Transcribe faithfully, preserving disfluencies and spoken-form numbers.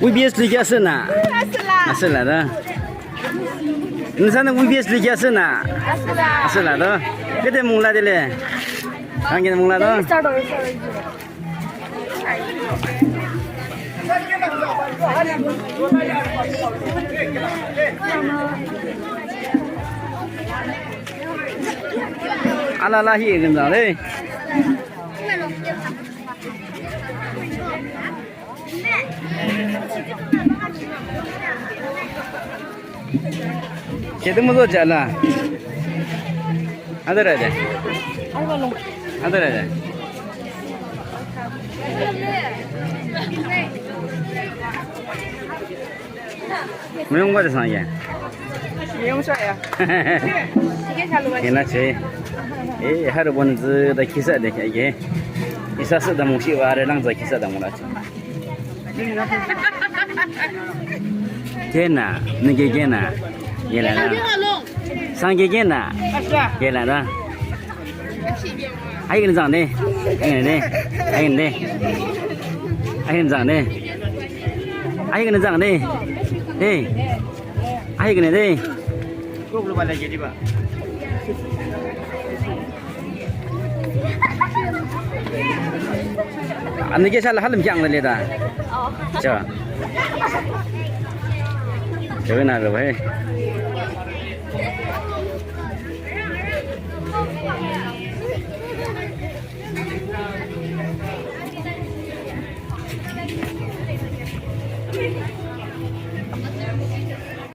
V B S lukhi asüna? Asüla. Asüla do. Nüsanü V B S lukhi asüna? Asüla. Asüla do. Küde mungla dile? Hangi mungla do? Start over, sorry. Alala hi gümzang le. Kete müzo jala. Adara de. Adara de. Müyung ba de sangye. Müyung sa ya. Kena che. Eh, harü bon zü da kisa de ke. Isa sa da mungshi wa re lang zü kisa da mula che. Kena, nüke kena. Yela na. Sangke kena. Yela na. Ayi kena zang de. Ayi kena de. Ayi kena de. Ayi kena zang de. Ayi kena zang de. Hey. Ayi kena de. Ani ke shala halim kyang le da. Oh. Cha. Chawi na lo he.